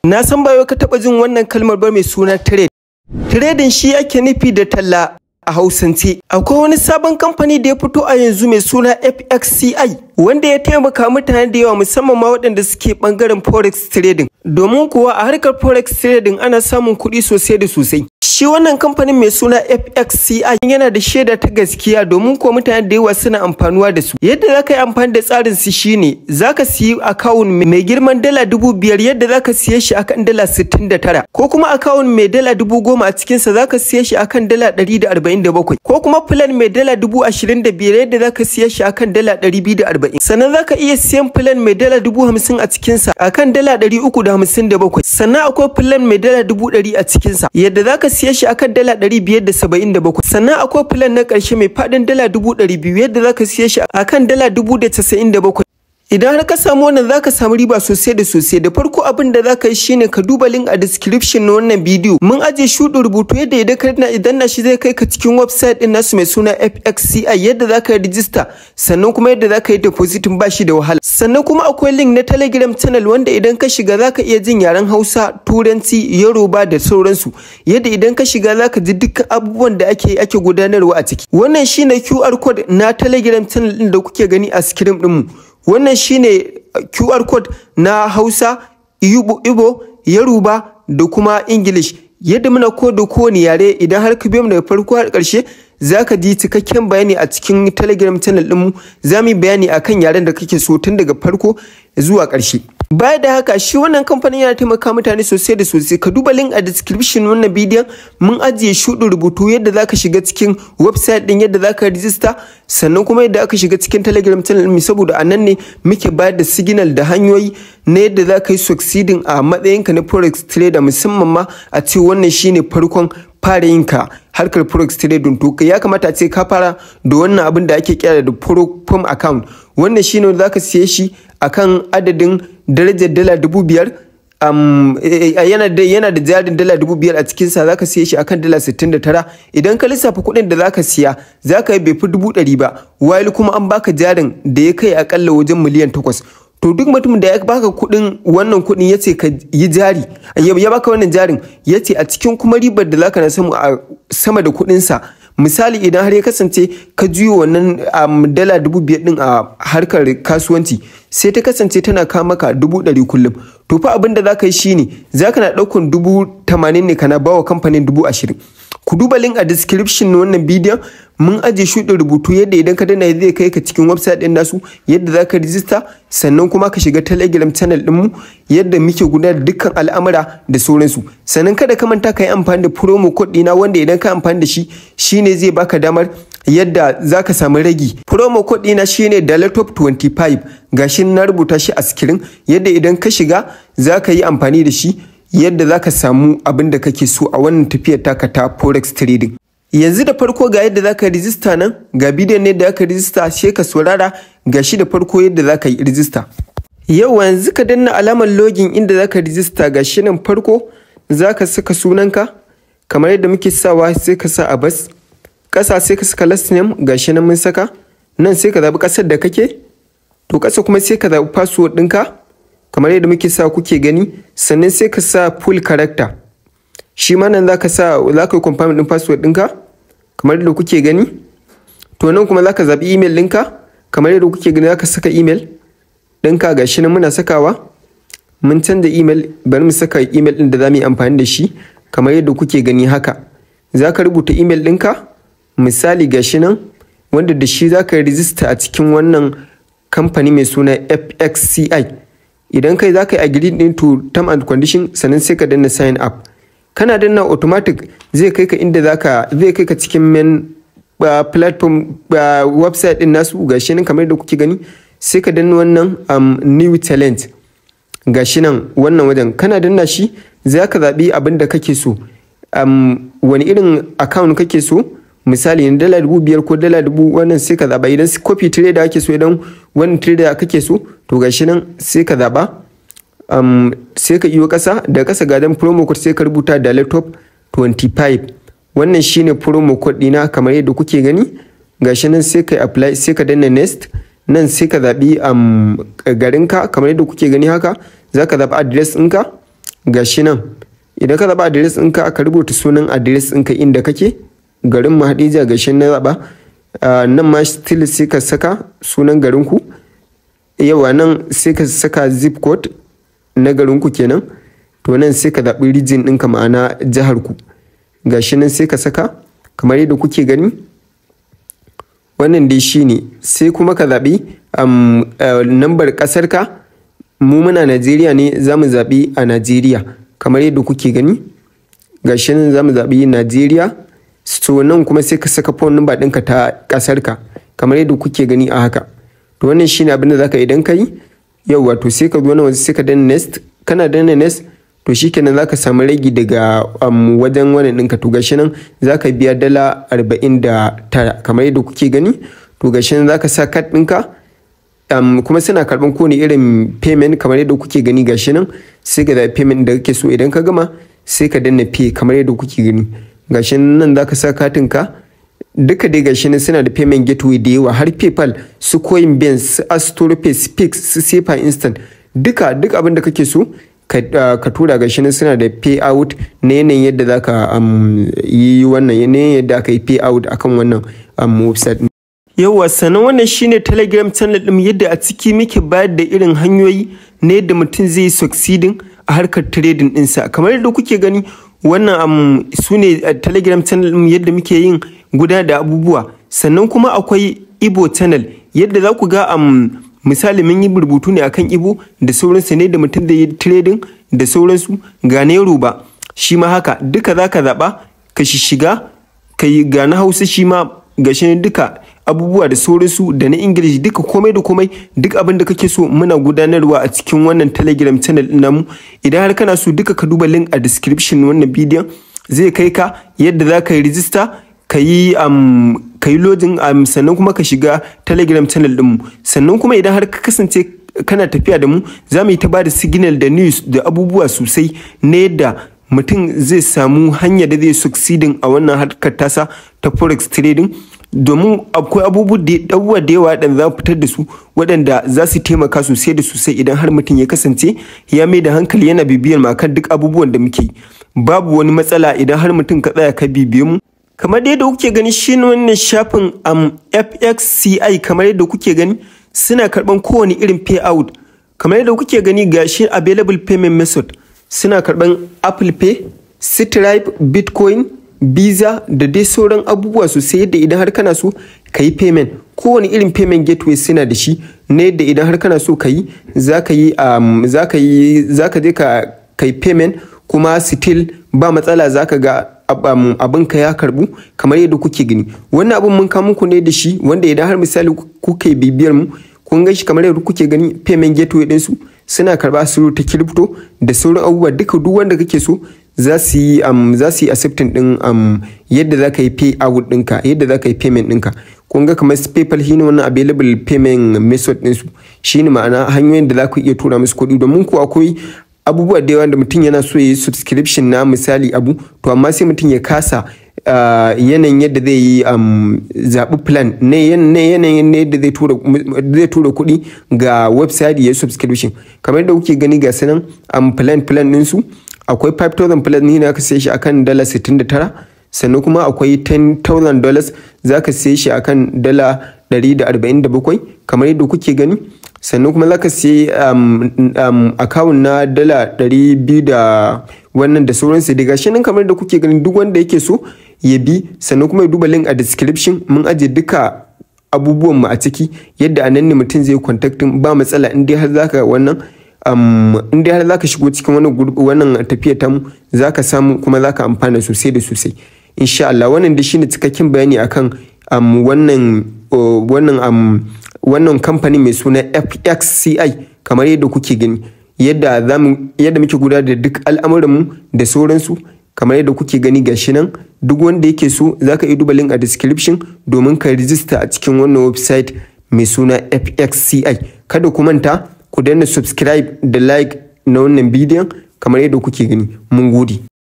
Na san ba yau ka taɓa jin wannan kalmar ba mai suna trade. Trading shi ake nufi da talla a Hausance. Akwai wani sabon kamfani da ya fito a yanzu mai suna FXCI, wanda ya taimaka mutane da yawa, musamman ma waɗanda suke ɓangaren forex trading. Domin kuwa a harkar forex trading ana samun kuɗi sosai da sosai. Shi wannan kamfanin mai suna FXCI yana da shaida ta gaskiya, domin kuwa mutane da yawa suna amfanuwa da su. Yadda za ka yi amfani da tsarin su shine za ka siyi akawun mai girman $5,000, yadda za ka siye shi akan $69, ko kuma akawun mai $10,000 a cikinsa, za ka siye shi akan $147, ko kuma plan mai $25,000, yadda za ka siye shi akan $240. Sannan za ka iya siyan plan mai $50,000 a cikinsa akan $357. Sannan akwai plan mai $100,000 a cikinsa, yadda za ka siye shi akan $577. Sannan akwai plan na ƙarshe mai faɗin $200,000, yadda za ka siye shi akan $1,097. Idan har ka samu wannan, za ka samu riba sosai da sosai. Da farko, abin da za ka yi shine ka duba link a description na wannan bidiyo. Mun ajiye shuɗin rubutu yadda idan ka idan na shi zai kai ka cikin website din nasu mai suna FXCI, yadda za ka yi register, sannan kuma yadda za ka yi depositing ba shi da wahala. Sannan kuma akwai link na Telegram channel, wanda idan ka shiga za ka iya jin yaren Hausa, Turanci, Yoruba da sauransu. Yadda idan ka shiga za ka ji dukkan abubuwan da ake gudanarwa a ciki. Wannan shine QR code na Telegram channel din da kuke gani a screen ɗinmu. Wannan shine QR code na Hausa, Igbo, Yoruba da kuma English. Yadda muna ko da kowane yare, idan har ka biyo mu daga farko har ƙarshe, za ka ji cikakken bayani a cikin Telegram channel ɗinmu. Za mu yi bayani akan yaren da kake so tun daga farko zuwa ƙarshe. Baya da haka, shi wannan kamfanin yana taimaka mutane sosai da sosai. Ka duba link a description wannan bidiyon, mun ajiye shuɗin rubutu yadda zaka shiga cikin website din, yadda zaka register, sannan kuma yadda aka shiga cikin Telegram channel ɗin, saboda a nan ne muke bayar da signal da hanyoyi na yadda za ka yi succeeding a matsayinka na forex trader, musamman ma a ce wannan shine farkon fara yin ka harkar forex trading. To, ya kamata a ce ka fara da wannan abin da ake kira da prop firm account. Wannan shine wanda zaka siye shi akan adadin darajar $5,000. Yana da jarin $5,000 a cikinsa, zaka siye shi akan $69. Idan ka lissafa kuɗin da zaka siya, zaka yi bai fi 100,000 ba, while kuma an baka jarin da ya kai akalla wajen miliyan 8. To, duk mutumin da ya baka kuɗin, wannan kuɗin, ya ce ka yi jari, ya baka wannan jarin, ya ce a cikin kuma ribar da zaka na samu a sama da kuɗinsa, misali idan har ya kasance ka juyo wannan $5,000 din a harkar kasuwanci, sai ta kasance tana kawo maka 100,000 kullum, to fa abin da zaka yi shine zaka na ɗaukan 80,000 ne kana bawa kamfanin 20,000. Ku duba link a description na wannan bidiyon, mun ajiye shuɗin rubutu yadda idan ka danna zai kai ka cikin website ɗin nasu, yadda za ka rijista, sannan kuma ka shiga Telegram channel ɗinmu, yadda muke gudanar da dukkan al'amura da sauransu. Sannan kada ka manta ka yi amfani da promo code ɗina, wanda idan ka amfani da shi, shine zai baka damar yadda za ka samu ragi. Promo code ɗina shine dalatop 25. Gashi na rubuta shi a screen, yadda idan ka shiga za ka yi amfani da shi, yadda za ka samu abin da kake so a wannan tafiyar taka ta forex trading. Yanzu da farko ga yadda za ka rijista nan, ga bidiyon ne da aka rijista, sai ka saurara. Ga shi da farko yadda za ka yi rijista. Yau yanzu ka danna alamar login inda za ka rijista. Ga shi nan, farko za ka saka sunanka kamar yadda muke sawa, sai ka sa Abbas. Ƙasa sai ka saka last name, ga shi nan mun saka. Nan sai ka zaɓi ƙasar da kake. To, ƙasa kuma sai ka zaɓi password ɗinka kamar yadda muke sa, kuke gani. Sannan sai ka sa full character. Shi ma nan za ka sa, za ka yi confirm ɗin password ɗinka kamar yadda kuke gani. To, nan kuma za ka zaɓi email ɗinka kamar yadda kuke gani, za ka saka email ɗinka. Ga shi nan muna sakawa. Mun canza email, bari mu saka email ɗin da za mu yi amfani da shi kamar yadda kuke gani. Haka za ka rubuta email ɗinka, misali ga shi nan, wanda da shi za ka yi rijista a cikin wannan kamfani mai suna FXCI. Idan kai za ka yi agree ɗin to term and condition, sannan sai ka danna sign up. Kana danna, automatic zai kai ka inda zaka zai kai ka cikin main platform website din nasu. Gashi nan kamar da kuke gani, sai ka danna wannan new challenge. Gashi nan wannan wajen, kana danna shi za ka zaɓi abin da kake so, wani irin account kake so, misali na $5,000 ko dala 1,000, wannan sai ka zaɓa. Idan copy trader kake so, idan wannan trader kake so, to gashi nan sai ka zaɓa. Sai ka iyo ƙasa, da ƙasa ga dan promo code, sai ka rubuta da laptop 25. Wannan shine promo code ɗina kamar yadda kuke gani. Gashi nan, sai ka apply, sai ka danna next. Nan sai ka zaɓi garinka kamar yadda kuke gani. Haka za ka zaɓi address ɗinka. Gashi nan, idan ka zaɓa address ɗinka, ka rubuta sunan address ɗinka inda kake, garin mu Hadija, gashi na zaɓa. Nan ma still sai ka saka sunan garinku. Yawa, nan sai ka saka zip code na garinku kenan. To, nan sai ka zaɓi region ɗinka, ma'ana jihar ku. Gashi nan sai ka saka kamar yadda kuke gani. Wannan dai shine. Sai kuma ka zaɓi nambar ƙasarka. Mu muna Najeriya ne, za mu zaɓi a Najeriya kamar yadda kuke gani. Gashi nan za mu zaɓi Najeriya. So nan kuma sai ka saka phone number ɗinka ta ƙasarka kamar yadda kuke gani a haka. To, wannan shine abin da zaka idan ka yi. Yauwa, to sai ka zo nan waje, sai ka danna next. Kana danna next, to shikenan, zaka samu ragi daga wajen wannan ɗinka. To, gashi nan zaka biya $49 kamar yadda kuke gani. To, gashi nan zaka sa card ɗinka, kuma suna karɓan kowane irin payment kamar yadda kuke gani. Gashi nan sai ka zaɓi payment da kake so. Idan ka gama, sai ka danna pay kamar yadda kuke gani. Gashi nan zaka sa katin ka duka dai. Gashi nan suna da payment gateway da yawa, har PayPal, su Coinbase, su Astropay, su Pix, su SEPA Instant, duka duk abin da kake so ka tura. Gashi nan suna da payout na yanayin yadda zaka yi wannan, yanayin yadda aka yi payout akan wannan website. Yauwa, sannan wannan shine Telegram channel ɗin, yadda a ciki muke bayar da irin hanyoyi na yadda mutum zai yi succeeding a harkar trading ɗinsa. Kamar yadda kuke gani, wannan su ne Telegram channel ɗin, yadda muke yin gudanar da abubuwa. Sannan kuma akwai Ibo channel, yadda za ku ga misali mun yi rubutu ne akan Ibo da sauransu ne, da mutum da yi trading da sauransu. Ga na Yoruba shi ma haka, duka za ka zaɓa ka shiga ka yi. Ga na Hausa shi ma, ga shi duka abubuwa da sauransu, da na English, duka komai da komai. Duk abin da kake so muna gudanarwa a cikin wannan Telegram channel din namu. Idan har kana so duka, ka duba link a description wannan bidiyon, zai kai ka yadda za ka yi register, ka yi login, sannan kuma ka shiga Telegram channel ɗinmu. Sannan kuma idan har ka kasance kana tafiya da mu, za mu yi ta ba da signal da news da abubuwa sosai na yadda mutum zai samu hanya da zai succeeding a wannan harkar tasa ta forex trading, domin akwai abubuwa da yawa da za fitar da su waɗanda za su taimaka sosai da sosai idan har mutum ya kasance ya mai da hankali yana bibiyar mu akan duk abubuwan da muke yi. Babu wani matsala idan har mutum ka tsaya ka bibiye mu. Kamar yadda kuke gani, shi wannan shafin FXCI, kamar yadda kuke gani, suna karɓan kowane irin payout. Kamar yadda kuke gani, gashi available payment method, suna karɓan Apple Pay, Stripe, Bitcoin, Visa da dai sauran abubuwa sosai, yadda idan har kana so ka yi payment, kowane irin payment gateway suna da shi, na yadda idan har kana so ka yi, za ka yi za ka yi za ka je ka yi payment, kuma still ba matsala, za ka ga abin ka ya karbu kamar yadda kuke gani. Wannan abin mun kawo muku ne da shi, wanda idan har misali kuka bibiyar mu, kun ga shi kamar yadda kuke gani, payment gateway ɗinsu suna karba su ta crypto da sauran abubuwa duka. Duk wanda kake so za su yi accepting din yadda za ka yi pay out ɗinka, yadda za ka yi payment ɗinka. Kun ga kamar PayPal shine wannan available payment method ɗinsu, shine ma'ana hanyoyin da za ku iya tura musu kuɗi. Domin ku akwai abubuwa da yawa da mutum yana so ya yi subscription na misali abu, to amma sai mutum ya kasa yanayin yadda zai yi zaɓi plan na yanayin yadda zai tura kuɗi ga website ya yi subscription. Kamar yadda kuke gani, ga sanan plan ɗinsu, akwai 5000 plan ne aka siye shi akan $69. Sannan kuma akwai $10,000, za ka siye shi akan $147 kamar yadda kuke gani. Sannan kuma za ka siye account na $200 da wannan da sauransu. Daga shi nan kamar da kuke gani, duk wanda yake so ya bi, sannan kuma ya duba link a description, mun aje duka abubuwan mu a ciki, yadda a nan ne mutum zai contacting, ba matsala. In dai har zaka shigo cikin wannan tafiyar tamu, zaka samu kuma zaka amfana sosai da sosai, insha Allah. Wannan dai shine cikakken bayani akan wannan kamfani mai suna FXCI, kamar yadda kuke gani, yadda muke gudanar da duk al'amuranmu da sauransu. Kamar yadda kuke gani, gashi nan, duk wanda yake so zaka iya duba link a description domin ka rijista a cikin wannan website mai suna FXCI. Kada ku manta ku danna subscribe da like na wannan bidiyon kamar yadda kuke gani. Mun gode.